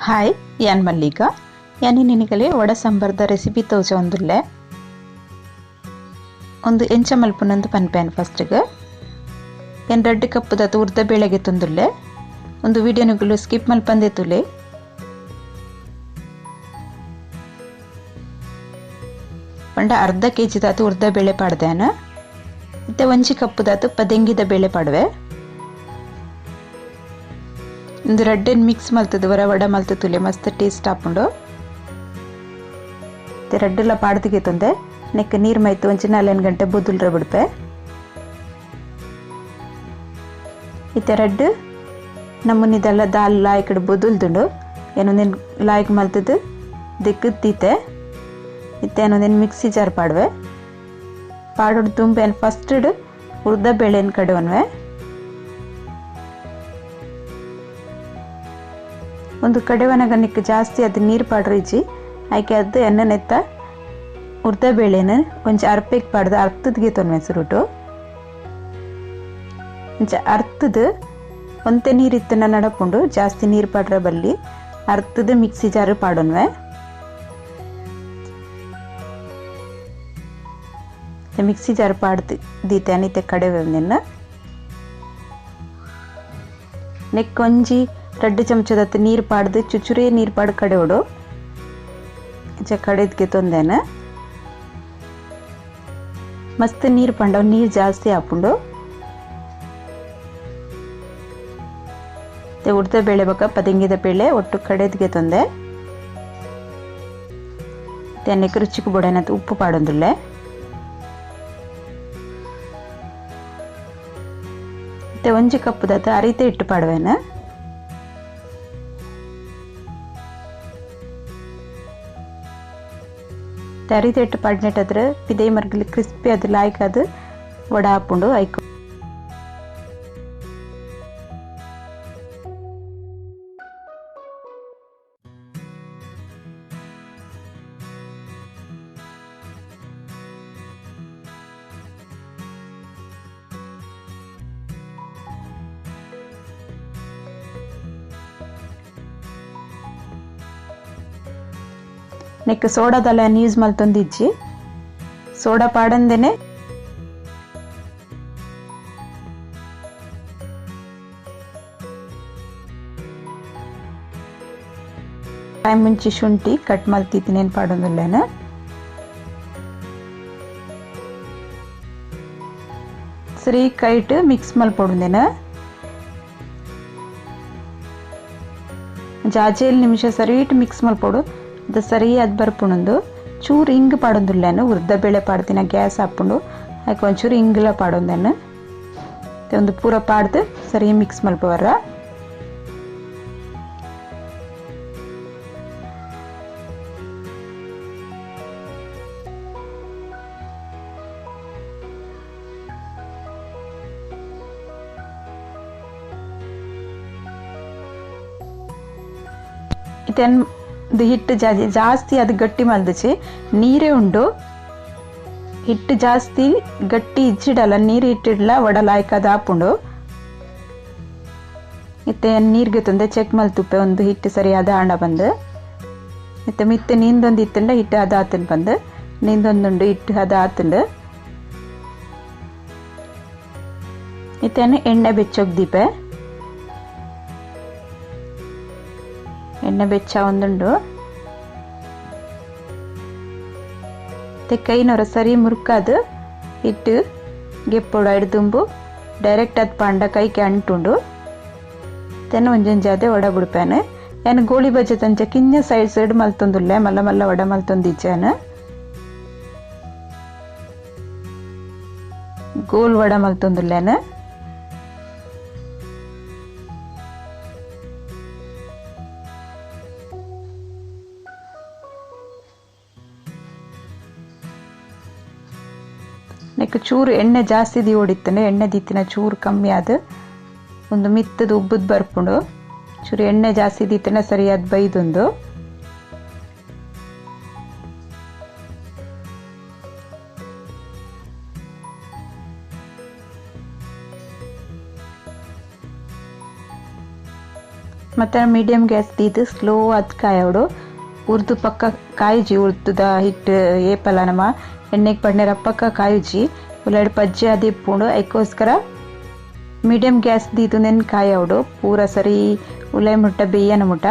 Hi ಯಾನ್ Mallika ಯಾನಿ ನಿನಗಲೆ vada ಸಾಂಬಾರ್ದ recipe ತೋಜೊಂದುಲ್ಲೆ ಒಂದು ಎಂಚ ಮಲ್ಪುನಂದು ಪನ್ಪೇನ್ ಫಸ್ಟ್ಗೆ ಏನ್ ರೆಡ್ ಕಪ್ಪುದ ಉರ್ದ ಬೇಳೆಗೆ ತಂದುಲ್ಲೆ ಒಂದು ವಿಡಿಯೋನುಗಳು ಸ್ಕಿಪ್ ಮಲ್ಪಂದೆ ತುಲೆ ಪಂಡ ಅರ್ಧ ಕೆ ಜಿ ದಾತು ಉರ್ದ ಬೇಳೆ ಪಾಡ್ದೇನ ಇತ್ತೆ ಒಂಜಿ ಕಪ್ಪು ದಾತು ಪದೆಂಗಿದ ಬೇಳೆ ಪಾಡುವೆ ಇಂದು ರಡ್ಡೆನ್ ಮಿಕ್ಸ್ ಮಲ್ತದ ವರ ವಡ ಮಲ್ತ ತುಲೆ ಮಸ್ತ್ ಟೇಸ್ಟ್ ಆಪುಂಡು ಇತ್ತೆ ರಡ್ಡೆಲ ಪಾಡ್ದಿಗೆ ತಂದೆ ನೆಕ್ ನೀರು ಮೈತು ಒಂಜಿ 4 ಗಂಟೆ ಬೊದುಲ್ರ ಬಿಡ್ಪೆ ಇತ್ತೆ ರಡ್ಡು ನಮ್ಮನಿದೆಲ್ಲ ದಾಲ್ ಲಾಯ್ಕಡ್ ಬೊದುಲ್ದುಂಡು ಏನೊಂದೇನು ಲಾಯ್ಕ್ ಮಲ್ತದ್ದು ದಿಕ್ಕು ತೀತೆ ಇತ್ತೆ ಏನೊಂದೇನು ಮಿಕ್ಸಿ ಜಾರ್ ಪಾಡುವೆ ಪಾಡೋಡು ತುಂಬೇನು ಫಸ್ಟ್ ಉರ್ದ ಬೇಳೆನ ಕಡೆವನ್ವೆ ಒಂದು ಕಡೆವನಗ ನಿಕ್ ಜಾಸ್ತಿ ಅದು ನೀರು ಪಾಡ್ರಿಜ್ಜಿ ಆಯ್ಕೆ ಅದು ಎಣ್ಣೆ ನೆತ್ತ ಉರ್ದ ಬೇಳೆನ ಒಂಜಿ ಅರ್ಪೆಗೆ ಪಾಡ್ದು ಅರ್ತದ್ಗೆ ತೊನ್ವೆ ಸುರುಟು ಒಂಜಿ ಅರ್ತದ ಒಂತೆ ನೀರು ಇತ್ತನ ನಡಪುಂಡು ಜಾಸ್ತಿ ನೀರು ಪಾಡ್ರ ಬಲ್ಲಿ ಅರ್ತದ ಮಿಕ್ಸಿ ಜಾರು ಪಾಡೋನ್ವೆ ಮಿಕ್ಸಿ ಜಾರ್ ಪಾಡ್ದು ದೀತೆ ಅನಿತೆ ಕಡೆವೆ ನಿನ್ನ ನೆಕ್ ಒಂಜಿ 2 ಚಮಚದತ್ತು ನೀರು ಪಾಡ್ದು ಚುಚುರೇ ನೀರು ಪಾಡು ಕಡೆವಡು ಇಂಚ ಕಡೆದ್ಗೆ ತೊಂದೇನ ಮಸ್ತ್ ನೀರು ಪಂಡವು ನೀರು ಜಾಸ್ತಿ ಆಪುಂಡು ಉರ್ದ ಬೇಳೆ ಬೊಕ್ಕ ಪದಂಗಿದ ಬೇಳೆ ಒಟ್ಟು ಕಡೆದ್ಗೆ ತೊಂದೆ ತೆನ್ನೆಕ್ ರುಚಿಗೆ ಬೊಡನತ್ ಉಪ್ಪು ಪಾಡೊಂದುಲ್ಲೆ ಮತ್ತೆ ಒಂಜಿ ಕಪ್ಪುದಾತ ಅರಿತೆ ಇಟ್ಟು ಪಾಡುವೆನ ಅರಿತೆ ಇಟ್ಟು ಪಾಡ್ನೆಟಾದ್ರೆ ಪಿದೈ ಮರ್ಗಲಿ ಕ್ರಿಸ್ಪಿ ಅದು ಲಾಯ್ಕ್ ಅದು ವಡ ಆಪುಂಡು ಐಕ್ ನೆಕ್ ಸೋಡಾದಲ್ಲ ಯೂಸ್ ಮಲ್ತೊಂದಿಜ್ಜಿ ಸೋಡಾ ಪಾಡಂದೇನೆ ಮುಂಚೆ ಶುಂಠಿ ಕಟ್ ಮಲ್ತಿದ್ದೀನಿ ಪಾಡೊಂದುಲ್ಲೇನ ಸರಿ ಕೈಟ್ ಮಿಕ್ಸ್ ಮಲ್ಪೊಡುಂದೇನ ಜಾಜೇಲ್ ನಿಮಿಷ ಸರಿ ಮಿಕ್ಸ್ ಮಲ್ಪೊಡು ಅದು ಸರಿ ಅದು ಬರ್ಪುಣಂದು ಚೂರು ಹಿಂಗ್ ಪಾಡೊಂದುಲ್ಲೇನು ಉರ್ದ ಬೇಳೆ ಪಾಡ್ದಿನ ಗ್ಯಾಸ್ ಹಾಪುಂಡು ಅದಕ್ಕೆ ಒಂಚೂರು ಹಿಂಗ್ಲ ಪಾಡೊಂದೇನು ಒಂದು ಪೂರ ಪಾಡ್ದು ಸರಿ ಮಿಕ್ಸ್ ಮಲ್ಪವರ ಇತೇನು ಹಿಟ್ಟು ಜಾಸ್ತಿ ಅದು ಗಟ್ಟಿ ಮಲ್ದಚಿ ನೀರೇ ಉಂಡು ಹಿಟ್ಟು ಜಾಸ್ತಿ ಗಟ್ಟಿ ಇಚ್ಚಿಡಲ್ಲ ನೀರು ಇಟ್ಟಿಡಲ ವಡಲಾಯ್ಕದ ಆಪುಂಡು ಇತ್ತೆ ನೀರಿಗೆ ತಂದೆ ಚೆಕ್ ಮಲ್ತುಪ್ಪೆ ಒಂದು ಹಿಟ್ಟು ಸರಿಯಾದ ಆಂಡ ಬಂದು ಇತ್ತೆ ಮಿತ್ತೆ ನೀಂದೊಂದು ಇತ್ತಂಡ ಹಿಟ್ಟು ಅದ ಆತನ್ ಬಂದು ನೀಂದೊಂದುಂಡು ಹಿಟ್ಟು ಅದ ಆತಂಡು ಇತ್ತೇನು ಎಣ್ಣೆ ಬೆಚ್ಚೋಗ್ ದೀಪೆ ಎಣ್ಣೆ ಬೆಚ್ಚ ಒಂದುಂಡು ಮತ್ತೆ ಕೈನೊರ ಸರಿ ಮುರುಕಾದು ಹಿಟ್ಟು ಗೆಪ್ಪೊಡು ಐಡು ತುಂಬು ಡೈರೆಕ್ಟ್ ಅದು ಪಾಂಡ ಕೈಗೆ ಅಂಟುಂಡು ತೆನ್ನ ಒಂಜೊಂಜಾದೆ ವಡ ಬುಡ್ಪೇನೆ ಏನು ಗೋಳಿ ಬಜ್ಜೆ ತಂಚ ಕಿಂಜ ಸೈಡ್ ಸೈಡ್ ಮಲ್ತೊಂದುಲ್ಲೆ ಮಲ್ಲ ಮಲ್ಲ ವಡ ಮಲ್ತೊಂದಿಜ್ಜಾನ ಗೋಲ್ ವಡ ಮಲ್ತೊಂದುಲ್ಲೇನ ನೆಕ್ ಚೂರು ಎಣ್ಣೆ ಜಾಸ್ತಿ the ಓಡಿತ್ತಾನೆ ಎಣ್ಣೆ ದೀತಿನ ಚೂರು ಕಮ್ಮಿ ಆದ ಒಂದು ಮಿತ್ತದ ಉಬ್ಬುದು ಬರ್ಪುಂಡು ಚೂರು ಎಣ್ಣೆ ಜಾಸ್ತಿ ದೀತಿನ ಸರಿಯಾದ ಬೈದೊಂದು ಮತ್ತು ಮೀಡಿಯಮ್ ಗ್ಯಾಸ್ ದೀದು ಸ್ಲೋ ಆದ್ ಕಾಯೋಡು ಉರ್ದು ಪಕ್ಕ ಕಾಯುಜಿ ಉರ್ದುದ ಹಿಟ್ಟು ಏಪಲ ನಮ್ಮ ಎಣ್ಣೆಗೆ ಪಡ್ನೇರ ಪಕ್ಕ ಕಾಯುಜಿ ಉಲಾಡ್ ಪಜ್ಜೆ ಅದು ಇಪ್ಪುಂಡು ಅದಕ್ಕೋಸ್ಕರ ಮೀಡಿಯಮ್ ಗ್ಯಾಸ್ ದೀದು ನೆನ್ ಕಾಯೋಡು ಪೂರ ಸರಿ ಉಲೈ ಮುಟ್ಟ ಬೇಯನ ಮುಟ್ಟ.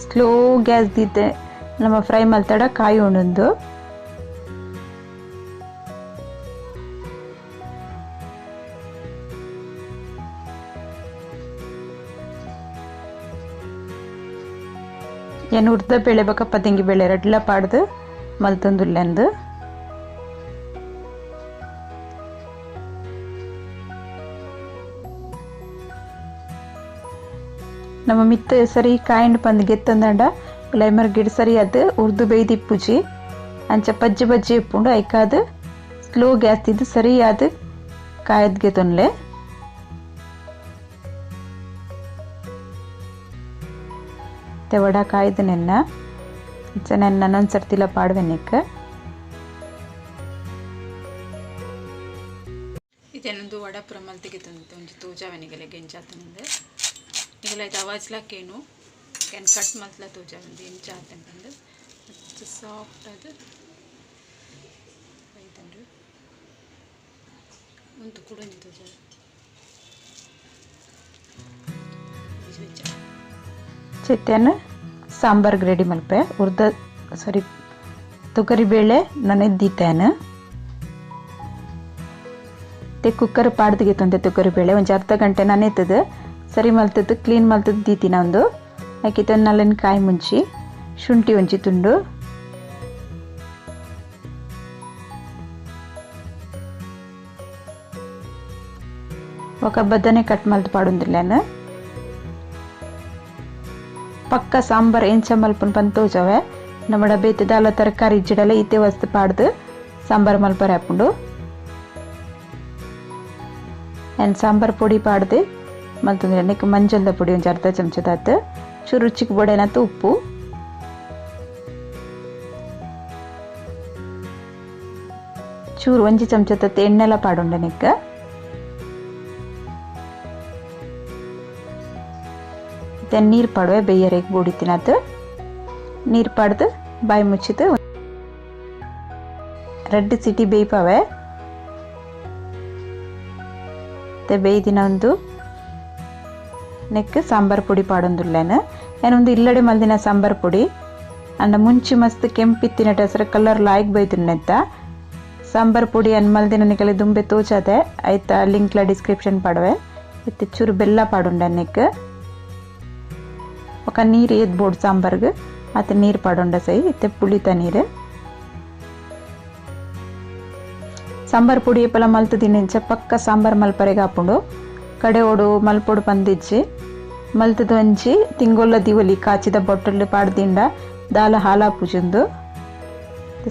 ಸ್ಲೋ ಗ್ಯಾಸ್ ದೀತೆ ನಮ್ಮ ಫ್ರೈ ಮಲ್ತಡ ಕಾಯಿ ಉಂಡು. ಏನು ಉರ್ದ ಬೇಳೆ ಬೊಕ ಪದಿಂಗಿ ಬೇಳೆ ರಡ್ಲ ಪಾಡ್ದು ಮಲ್ತೊಂದುಲ್ಲೆಂದು. ನಮ್ಮ ಮಿತ್ತ ಸರಿ ಕಾಯಿಂಡ್ ಪಂದ್ ಗೆತ್ತಂದಂಡ ಲೈಮರ್ ಗಿಡ ಸರಿ ಅದು ಉರ್ದು ಬೇಯ್ದಿಪ್ಪುಜಿ ಅಂಚ ಪಜ್ಜೆ ಬಜ್ಜೆ ಇಪ್ಪುಂಡು ಐಕಾದು ಸ್ಲೋ ಗ್ಯಾಸ್ ತಿದ್ದು ಸರಿ ಅದು ಕಾಯದ್ಗೆ ತೊನ್ಲೆ. ವಡ ಕಾಯ್ದು ನೆನ್ನ ನೆನ್ನ ನನ್ನೊಂದು ಪಾಡುವೆನಿಕ್. ಇದೇನೊಂದು ವಡ ಪುರ ಮಲ್ತಿಗೆ ಒಂಜಿ ತೋಜಾವೆನಿಗೆಲ್ಲ ಗೆಂಚಾತನಿಂದ ಈಗೆಲ್ಲ ಇದು ಅವಾಜ್ಲಾಕೇನು can cut ಮಲ್ತಲ ತೋಜಾವೆಂದು ಎಂಚ ಆತಂದು ಸಾಫ್ಟ್ ಅದು ಬೈತಂಡು ಒಂದು ಕುಡೊಂಜಿ ತೋಜಾವೆ. ಚಿತ್ತೇನು ಸಾಂಬಾರ್ಗೆ ರೆಡಿ ಮಲ್ಪೆ ಉರ್ದ ಸಾರಿ ತೊಗರಿಬೇಳೆ ನೆನೆದಿತ್ತೇನೆ. ಮತ್ತೆ ಕುಕ್ಕರ್ ಪಾಡ್ದಿಗೆ ತೊಂದೆ ತೊಗರಿಬೇಳೆ ಒಂಜಿ ಅರ್ಧ ಗಂಟೆ ನೆನೆತದೆ ಸರಿ ಮಲ್ತದ್ದು ಕ್ಲೀನ್ ಮಲ್ತದ್ದು ದೀತಿನ ಒಂದು ಆಕಿತ ನಲ್ಲನ ಕಾಯಿ ಮುಂಚಿ ಶುಂಠಿ ಒಂಜಿ ತುಂಡು ఒక ಬದನೆ ಕಟ್ ಮಲ್ತು ಪಾಡುಂದಿಲ್ಲೇನು. ಪಕ್ಕ ಸಾಂಬಾರ್ ಎಂಚ ಮಲ್ಪುನ್ ಪಂದ್ ತೋಜವೆ ನಮ್ಮಡ ಬೇತೆ ದಾಲ ತರಕಾರಿ ಇಜ್ಜಿಡಲ ಇತ್ತೆ ವಸ್ತು ಪಾಡ್ದು ಸಾಂಬಾರ್ ಮಲ್ಪರೆ ಆಪುಂಡು. ಆ್ಯಂಡ್ ಸಾಂಬಾರ್ ಪೊಡಿ ಪಾಡ್ದು ಮಲ್ತೊಂದಿಲ್ಲ ನೆಕ್ ಮಂಜಲ್ದ ಪೊಡಿ ಒಂಜಿ ಅರ್ಧ ಚಮಚದಾತ್ ಚೂರು ರುಚಿಗೆ ಬೊಡೆನತ್ತು ಉಪ್ಪು ಚೂರು ಒಂಜಿ ಚಮಚದತ್ತು ಎಣ್ಣೆಲ ಪಾಡುಂಡೆ ನೆಕ್. ನೀರು ಪಾಡುವೆ ಬೇಯರಿಗೆ ಬೋಡಿತಿನದು ನೀರು ಪಾಡ್ದು ಬಾಯಿ ಮುಚ್ಚಿತು ರೆಡ್ ಸಿಟಿ ಬೇಯ್ಪವೆ. ಮತ್ತೆ ಬೇಯ್ದಿನ ಒಂದು ನೆಕ್ ಸಾಂಬಾರ್ ಪೊಡಿ ಪಾಡೊಂದುಲ್ಲೇನು ಏನೊಂದು ಇಲ್ಲಡೆ ಮಲ್ದಿನ ಸಾಂಬಾರ್ ಪೊಡಿ ಅಂಡ ಮುಂಚಿ ಮಸ್ತ್ ಕೆಂಪಿತ್ತಿನ ಹೆಸರು ಕಲರ್ ಲಾಯ್ಕ್ ಬೈದುನ್ನೆತ್ತ ಸಾಂಬಾರ್ ಪೊಡಿ ಅನ್ ಮಲ್ದಿನ ನಿಕಲೆ ದುಂಬೆ ತೋಚದೆ ಆಯ್ತಾ ಲಿಂಕ್ಲ ಡಿಸ್ಕ್ರಿಪ್ಷನ್ ಪಾಡುವೆ. ಇತ್ತೆ ಚೂರು ಬೆಲ್ಲ ಪಾಡುಂಡ ನೆಕ್ ఒక ನೀರು ಏದ್ ಬೋಡು ಸಾಂಬಾರ್ಗೆ ಆತ ನೀರು ಪಾಡುಂಡ ಸೈ ಇತ್ತೆ ಪುಳಿತ ನೀರು ಸಾಂಬಾರ್ ಪೊಡಿ ಏಪಲ ಮಲ್ತು ತಿನ್ನಿಂಚ ಪಕ್ಕ ಸಾಂಬಾರ್ ಮಲ್ಪರೆಗೆ ಆಪುಂಡು ಕಡೆ ಓಡು ಮಲ್ಪೊಡು ಪಂದಿಜ್ಜಿ ಮಲ್ತದ ಒಂಜಿ ತಿಂಗೊಲ್ಲ ದಿವಲಿ ಕಾಚಿದ ಬೊಟ್ಟಲು ಪಾಡ್ದಿಂಡ ದಾಲ ಹಾಲಾಪುಜುಂದು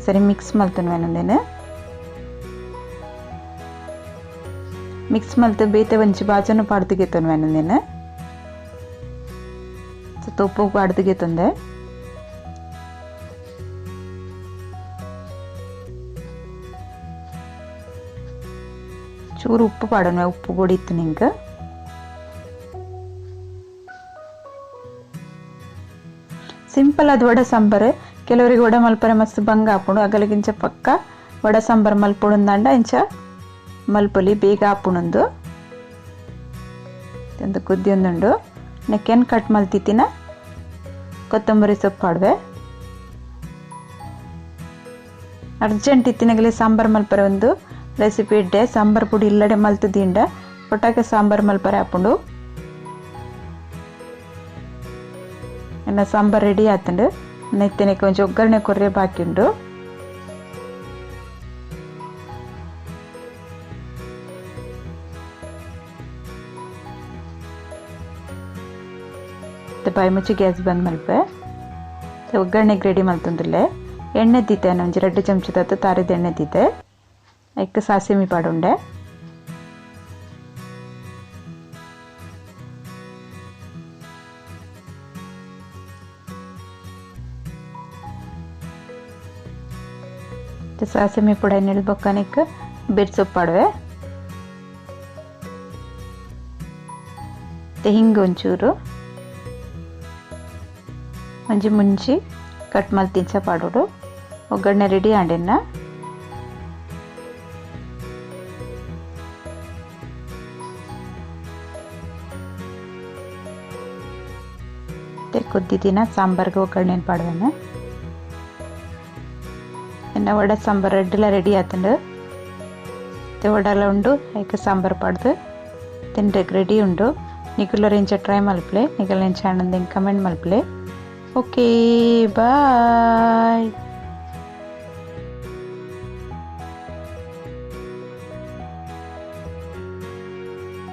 ಸರಿ ಮಿಕ್ಸ್ ಮಲ್ತುನು ಮಿಕ್ಸ್ ಮಲ್ತು ಬೇತೆ ಒಂಜಿ ಬಾಜನು ಪಾಡ್ದಿಗೆತ್ತುನು ವೇನೊಂದೇನು ತೋಪು ಪಾಡ್ದಿಗೆ ತಂದೆ. ಚೂರು ಉಪ್ಪು ಪಾಡೋಣ ಉಪ್ಪು ಪೊಡಿ ಇತ್ತು ನಿಂಗೆ. ಸಿಂಪಲ್ ಅದು ವಡೆ ಸಾಂಬಾರು ಕೆಲವರಿಗೆ ವಡೆ ಮಲ್ಪರೆ ಮಸ್ತ್ ಬಂಗ ಆಪುಂಡು ಅಗಲಗಿಂಚ ಪಕ್ಕ ವಡೆ ಸಾಂಬಾರು ಮಲ್ಪೊಡುಂದಾಂಡ ಇಂಚ ಮಲ್ಪೊಲಿ ಬೇಗ ಆಪುಣಂದು ಒಂದು ಕುದ್ದಿಯೊಂದುಂಡು. ನೆಕ್ಕೆನ್ ಕಟ್ ಮಲ್ತಿತ್ತಿನ ಕೊತ್ತಂಬರಿ ಸೊಪ್ಪು ಪಾಡುವೆ. ಅರ್ಜೆಂಟ್ ಇತ್ತಿನಗಲೆ ಸಾಂಬಾರ್ ಮಲ್ಪರೆ ಒಂದು ರೆಸಿಪಿ ಇಡ್ಡೆ ಸಾಂಬಾರ್ ಪುಡಿ ಇಲ್ಲಡೆ ಮಲ್ತದಿಂಡ ಪೊಟ್ಟಾಕೆ ಸಾಂಬಾರ್ ಮಲ್ಪರೆ ಆಪುಂಡು. ಎನ್ನ ಸಾಂಬಾರ್ ರೆಡಿ ಆತಂಡು. ನೆತ್ತಿನ ಕೊಂಚ ಒಗ್ಗರಣೆ ಕೊರ್ರೆ ಬಾಕಿ ಉಂಡು. ಬಾಯಿ ಮುಚ್ಚಿ ಗ್ಯಾಸ್ ಬಂದ್ ಮಲ್ಪೆ ಒಗ್ಗರಣೆಗೆ ರೆಡಿ ಮಲ್ತೊಂದುಲ್ಲೆ. ಎಣ್ಣೆ ತೀತೆ ಒಂಜಿ 2 ಚಮಚದ ತಾರಿದ ಎಣ್ಣೆ ತೀತೆ ಐಕ್ ಸಾಸಿಮಿ ಪಾಡುಂಡೆ. ಸಾಸಿಮಿ ಪುಡ ನೆಲ್ ಬೊಕ್ಕನೆಕ್ ಬೆರ್ಸೊಪ್ಪು ಪಾಡುವೆ. ಹಿಂಗೆ ಒಂಚೂರು ಒಂಜಿ ಮುಂಚಿ ಕಟ್ ಮಲ್ತಿಂಚ ಪಾಡೋಡು. ಒಗ್ಗರಣೆ ರೆಡಿ ಆಂಡಿನ. ಕುದ್ದಿದಿನ ಸಾಂಬಾರ್ಗೆ ಒಗ್ಗರಣೆ ಪಾಡುವೆನು. ಎನ್ನ ವಡೆ ಸಾಂಬಾರು ರೆಡ್ಡಿಲ ರೆಡಿ ಆತಂಡು. ವಡಲ ಉಂಡು ಐಕೆ ಸಾಂಬಾರು ಪಾಡ್ದು ತಿನ್ರೆಗ್ ರೆಡಿ ಉಂಡು. ನಿಕುಲರ ಇಂಚ ಟ್ರೈ ಮಲ್ಪಲೆ, ನಿಕಲ್ ಎಂಚ ಆಂಡ್ ಕಮೆಂಟ್ ಮಲ್ಪಲೆ. Okay, bye.